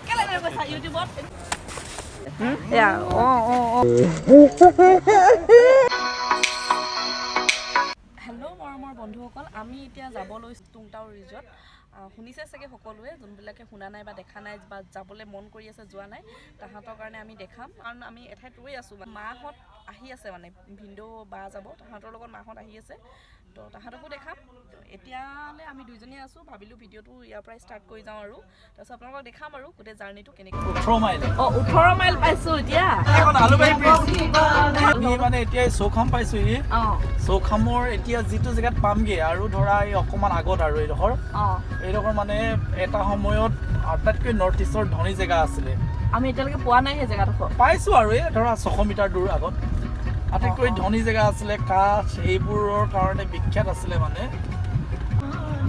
কেলে কৈছা ইউটিউবত? এয়া অঁ অঁ অঁ হেল্ল' মৰমৰ বন্ধুসকল, আমি এতিয়া যাব লৈছোঁ টুংটাও ৰিজৰ্ট। শুনিছে চাগে সকলোৱে, যোনবিলাকে শুনা নাই বা দেখা নাই বা যাবলৈ মন কৰি আছে যোৱা নাই, তাহাঁতৰ কাৰণে আমি দেখাম। কাৰণ আমি এঠাইত ৰৈ আছোঁ, মাহঁত আহি আছে, মানে ভিনদেউ বা যাব, তাহাঁতৰ লগত মাহঁত আহি আছে, তো তাহাঁতকো দেখাম। তো এতিয়ালৈ আমি দুইজনীয়ে আছোঁ, ভাবিলোঁ ভিডিঅ'টো ইয়াৰ পৰাই ষ্টাৰ্ট কৰি যাওঁ আৰু তাৰপিছত আপোনালোকক দেখাম আৰু গোটেই জাৰ্ণিটো কেনেকৈ। 18 মাইল। অঁ, 18 মাইল পাইছোঁ এতিয়া। এখন আলুবাৰী ব্ৰিজ। আমি মানে এতিয়া চৌখাম পাইছোহি। চৌখামৰ এতিয়া যিটো জেগাত পামগে আৰু ধৰা এই অকণমান আগত আৰু এইডোখৰ এইডোখৰ মানে এটা সময়ত আটাইতকৈ নৰ্থ ইষ্টৰ ধনী জেগা আছিলে। আমি এতিয়ালৈকে পোৱা নাই সেই জেগাডোখৰ। পাইছোঁ আৰু এই ধৰা 600 মিটাৰ দূৰ আগত আটাইতকৈ ধনী জেগা আছিলে, কাঠ এইবোৰৰ কাৰণে বিখ্যাত আছিলে মানে।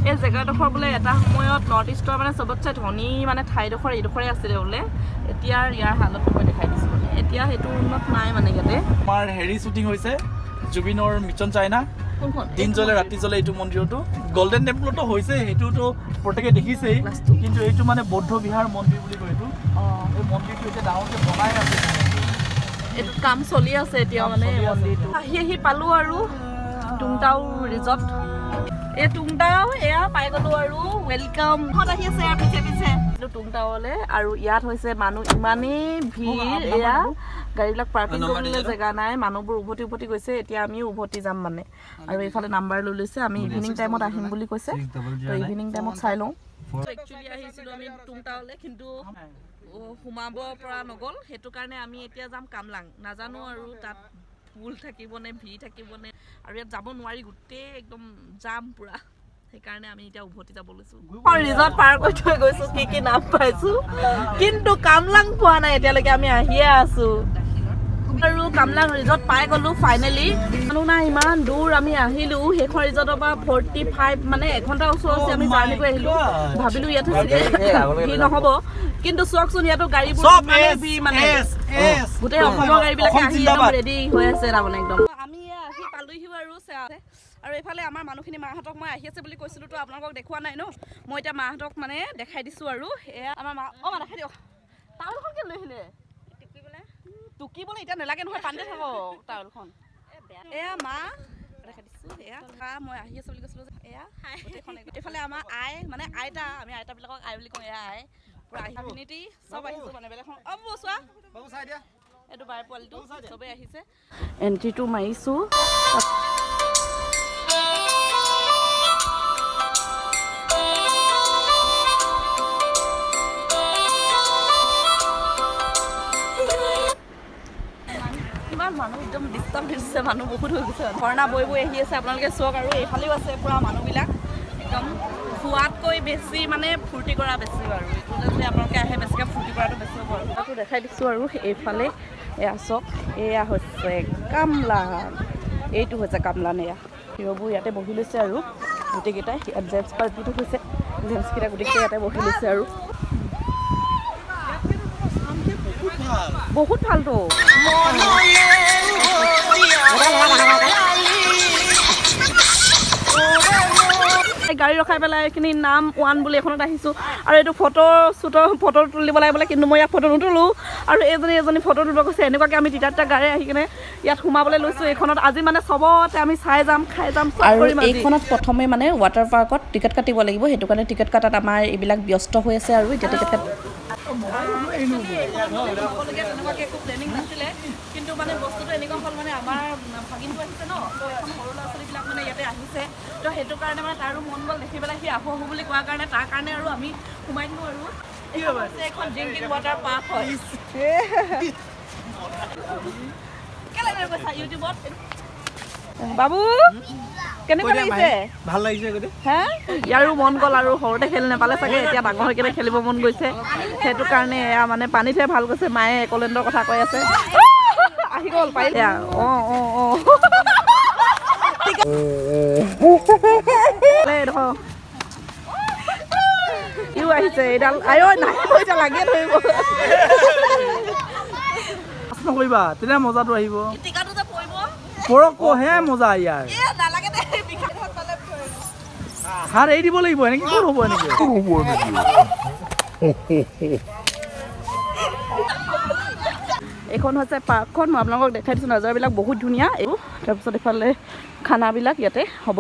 এই জেগাডোখৰ বোলে এটা সময়ত নৰ্থ ইষ্টৰ মানে চবতছে ধনী মানে ঠাইডোখৰ এইডোখৰে আছিলে বোলে। এতিয়া ইয়াৰ হালতটো মই দেখাই দিছোঁ, মানে এতিয়া সেইটো উন্নত নাই মানে ইয়াতে। আমাৰ হেৰি শ্বুটিং হৈছে জুবিনৰ মিছন চাইনা। কোনখন? দিন জ্বলে ৰাতি জ্বলে এইটো মন্দিৰতো, গল্ডেন টেম্পলতো হৈছে, সেইটোতো প্ৰত্যেকে দেখিছেই। ক্লাছটো। কিন্তু এইটো মানে বৌদ্ধ বিহাৰ মন্দিৰ বুলি কয় এইটো। এই মন্দিৰটো এতিয়া ডাঙৰকে বনাই আছে। এইটোত কাম চলি আছে এতিয়া মানে। চলি আছে। মন্দিৰটো আহি আহি পালো আৰু টুংটাও ৰিজৰ্ট। এই টুংটাও এয়া পাই গলো আৰু welcome আহি আছে ইয়াৰ পিছে পিছে এইটো টুংটাওলে। আৰু ইয়াত হৈছে মানুহ ইমানেই ভিৰ, এয়া গাড়ীবিলাক পাৰ্কিং কৰিবলৈ জেগা নাই, মানুহবোৰ উভতি উভতি গৈছে। এতিয়া আমিও উভতি যাম মানে। আৰু এইফালে নাম্বাৰ লৈ লৈছে, আমি ইভিনিং টাইমত আহিম বুলি কৈছে, তো ইভিনিং টাইমত চাই লওঁ। একচুৱেলি আহিছিলোঁ আমি টুংটাওলে, কিন্তু সোমাব পৰা নগ'ল, সেইটো কাৰণে আমি এতিয়া যাম কামলাং। নাজানো আৰু তাত ফুল থাকিবনে ভিৰ থাকিবনে, আৰু ইয়াত যাব নোৱাৰি, গোটেই একদম জাম পূৰা, সেইকাৰণে আমি এতিয়া উভতি যাব লৈছোঁ। ৰিজৰ্ট পাৰ কৰি থৈ গৈছোঁ, কি কি নাম পাইছোঁ, কিন্তু কামলাং পোৱা নাই এতিয়ালৈকে, আমি আহিয়ে আছোঁ। আৰু কামলাং ৰিজৰ্ট পাই গ'লো ফাইনেলি। মানুহ নাই, ইমান দূৰ আমি আহিলোঁ সেইখন ৰিজৰ্টৰ পৰা, 45 মানে এঘণ্টাৰ ওচৰ আমি জাৰ্ণি কৰি আহিলোঁ। ভাবিলোঁ ইয়াতে ভিৰ নহ'ব, কিন্তু চাওকচোন ইয়াতো গাড়ীবোৰ ইমানেই ভিৰ, মানে গোটেই অসমৰ গাড়ীবিলাকে আহি একদম ৰেডি হৈ আছে তাৰমানে একদম। আমি আহি পালোহিও আৰু আৰু এইফালে আমাৰ মানুহখিনি, মাহঁতক মই আহি আছে বুলি কৈছিলোঁ, তো আপোনালোকক দেখুওৱা নাই ন মই, এতিয়া মাহঁতক মানে দেখাই দিছোঁ। আৰু এয়া আমাৰ মা। অঁ মা, দেখাই দিয়ক। টাউলখন কেলৈ লৈ আহিলে? টুকিবলৈ এতিয়া নালাগে নহয়, পানীতে থাকক টাউলখন। এয়া মা দেখাই দিছোঁ, এয়া মা, মই আহি আছোঁ বুলি কৈছিলোঁ যে, এয়া গোটেইখন। এইফালে আমাৰ আই, মানে আইতা, আমি আইতাবিলাকক আই বুলি কওঁ, এয়া আই পূৰা আহি ভিনিটি চব আহিছোঁ মানে বেলেগখন। অঁ বৌ চোৱা, এইটো বাই পোৱালিটো, চবেই আহিছে। এণ্ট্ৰিটো মাৰিছোঁ। ইমান মানুহ, একদম ডিষ্টাৰ্ব দিছে, মানুহ বহুত হৈ গৈছে, ঝৰ্ণা বৈ বৈ আহি আছে, আপোনালোকে চাওক। আৰু এইফালেও আছে পূৰা মানুহবিলাক, একদম খোৱাতকৈ বেছি মানে ফূৰ্তি কৰা বেছি বাৰু। এইটোতে যদি আপোনালোকে আহে, বেছিকৈ ফূৰ্তি কৰাটো বেছি হ'ব। আৰু তাতো দেখাই দিছোঁ। আৰু এইফালে এয়া চাওক, এয়া হৈছে কামলাং, এইটো হৈছে কামলাং। এয়া হিৰ'বোৰ ইয়াতে বহি লৈছে আৰু গোটেইকেইটাই ইয়াত জেন্টছ পাৰ্টিটো হৈছে, জেন্টছকেইটা গোটেইকেইটা ইয়াতে বহি লৈছে আৰু বহুত ভালতো। গাড়ী ৰখাই পেলাই এইখিনি নাম ওৱান বুলি এখনত আহিছোঁ। আৰু এইটো ফটো শ্বুটৰ, ফটো তুলিব লাগে বোলে, কিন্তু মই ইয়াত ফটো নুতুলোঁ। আৰু এইজনী এজনী ফটো তুলিব কৈছে। এনেকুৱাকৈ আমি তিতা তিতা গাড়ী আহি কিনে ইয়াত সোমাবলৈ লৈছোঁ এইখনত। আজি মানে চবতে আমি চাই যাম, খাই যাম, চব আৰু কৰিম আজি। এইখনত প্ৰথমে মানে ৱাটাৰ পাৰ্কত টিকেট কাটিব লাগিব, সেইটো কাৰণে টিকেট কটাত আমাৰ এইবিলাক ব্যস্ত হৈ আছে। আৰু এতিয়া টিকেট কাট সোমাবলগীয়া তেনেকুৱাকৈ একো প্লেনিং নাছিলে, কিন্তু মানে বস্তুটো এনেকুৱা হ'ল, মানে আমাৰ ভাগিনটো আহিছে ন, তো এখন সৰু ল'ৰা ছোৱালীবিলাক মানে ইয়াতে আহিছে, তো সেইটো কাৰণে মানে তাৰো মন গ'ল দেখি পেলাই, সি আহোঁ আহোঁ বুলি কোৱাৰ কাৰণে তাৰ কাৰণে আৰু আমি সোমাই দিলোঁ। আৰু এইখন হৈছে এখন ড্ৰিংকিং ৱাটাৰ পাৰ্ক হয়। কেলে কৈছা ইউটিউবত? বাবু, কেনেকুৱা লাগিছে? ভাল লাগিছে গোটেই। হে, ইয়াৰো মন গ'ল আৰু সৰুতে খেলি নাপালে চাগে, এতিয়া ডাঙৰ হৈ কিনে খেলিব মন গৈছে, সেইটো কাৰণে এয়া মানে পানীতহে ভাল গৈছে। মায়ে একলেণ্ডৰ কথা কৈ আছে, আহি গ'ল পাৰিলে। অঁ অঁ অঁ এইডোখৰ ইও আহিছে, এইডাল আই নাই, এতিয়া লাগিয়ে ধৰিব। নকৰিবা, তেতিয়া মজাটো আহিব। টিকাটো যে পৰিব। পৰক হে মজা ইয়াৰ। এ নালাগে দে, বিষাই। হাত এৰি দিব লাগিব। এনেকে ক'ত হ'ব এনেকে? এইখন হৈছে পাৰ্কখন, মই আপোনালোকক দেখাই দিছোঁ। নজাৰাবিলাক বহুত ধুনীয়া। তাৰপিছত এইফালে খানাবিলাক ইয়াতে হ'ব।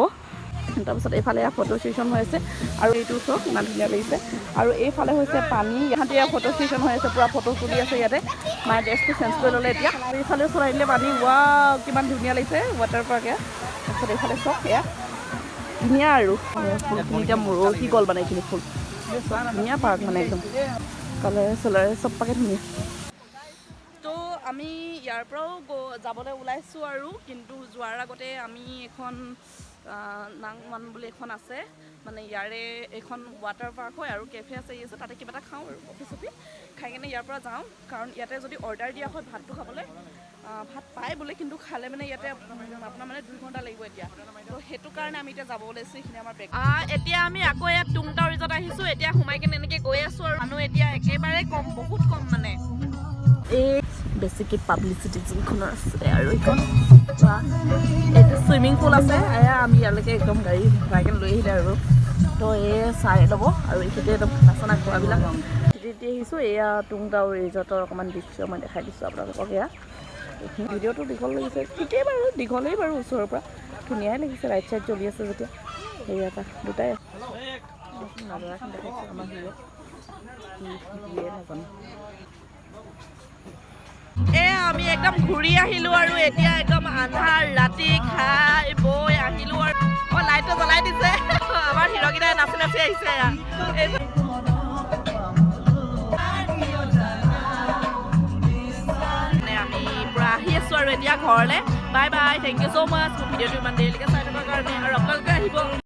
তাৰপিছত এইফালে ফটো ছেশ্যন হৈ আছে আৰু এইটো চাওক, ইমান ধুনীয়া লাগিছে। আৰু এইফালে হৈছে পানী। ইহঁতে ইয়াত ফটো ছেশ্যন হৈ আছে, পূৰা ফটো তুলি আছে ইয়াতে। মায়ে ড্ৰেছটো চেঞ্জ কৰি ল'লে এতিয়া। এইফালেও চলাই দিলে পানী। ৱাও, কিমান ধুনীয়া লাগিছে ৱাটাৰ পাৰ্ক এয়া। তাৰপিছত এইফালে চাওক, এয়া ধুনীয়া। আৰু ফুলখিনি এতিয়া মৰহি গ'ল, মানে এইখিনি ফুল। ধুনীয়া পাৰ্ক, মানে একদম কালাৰে চালাৰে চব পাকে ধুনীয়া। তো আমি ইয়াৰ পৰাও যাবলৈ ওলাইছোঁ আৰু কিন্তু যোৱাৰ আগতে আমি এখন নাংমান বুলি এখন আছে, মানে ইয়াৰে এইখন ৱাটাৰ পাৰ্ক হয় আৰু কেফে আছে, ই আছে, তাতে কিবা এটা খাওঁ আৰু কফি চফি খাই কিনে ইয়াৰ পৰা যাওঁ। কাৰণ ইয়াতে যদি অৰ্ডাৰ দিয়া হয় ভাতটো খাবলৈ, ভাত পায় বোলে, কিন্তু খালে মানে ইয়াতে আপোনাৰ মানে 2 ঘণ্টা লাগিব এতিয়া। তো সেইটো কাৰণে আমি এতিয়া যাব ওলাইছোঁ। এইখিনি আমাৰ বেগ। এতিয়া আমি আকৌ ইয়াত টুংটাও ৰিজৰ্ট আহিছোঁ। এতিয়া সোমাই কিনে এনেকৈ গৈ আছোঁ আৰু মানুহ এতিয়া একেবাৰে কম, বহুত কম। মানে এই বেছিকৈ পাব্লিচিটি যোনখনৰ আছে আৰু এইখন চোৱা, এইটো চুইমিং পুল আছে। এয়া আমি ইয়ালৈকে একদম গাড়ী ভৰাই কিনে লৈ আহিলে আৰু তো এই চাই ল'ব। আৰু এইখিনিতে একদম খানা চানা খোৱাবিলাক তেতিয়া আহিছোঁ। এয়া টুংটাও ৰিজৰ্টৰ অকণমান দৃশ্য মই দেখাই দিছোঁ আপোনালোকক। এয়া এইখিনি ভিডিঅ'টো দীঘল লাগিছে, ঠিকেই বাৰু, দীঘলেই বাৰু। ওচৰৰ পৰা ধুনীয়াই লাগিছে, লাইট চাইট জ্বলি আছে যেতিয়া। সেয়া এটা দুটাই নজৰাখন দেখাইছোঁ। আমাৰ হিৰ' কি দিয়ে নাজানো। এয়া আমি একদম ঘূৰি আহিলো আৰু এতিয়া একদম আন্ধাৰ ৰাতি, খাই বৈ আহিলো আৰু লাইটটো জ্বলাই দিছে। আমাৰ হিৰকেইটাই নাচি নাচি আহিছে। এয়া মানে আমি পূৰা আহি আছোঁ আৰু এতিয়া ঘৰলৈ। Bye bye, thank you so much মোৰ ভিডিঅ'টো ইমান দেৰিলৈকে চাই থকাৰ কাৰণে আৰু আপোনালোকে আহিব।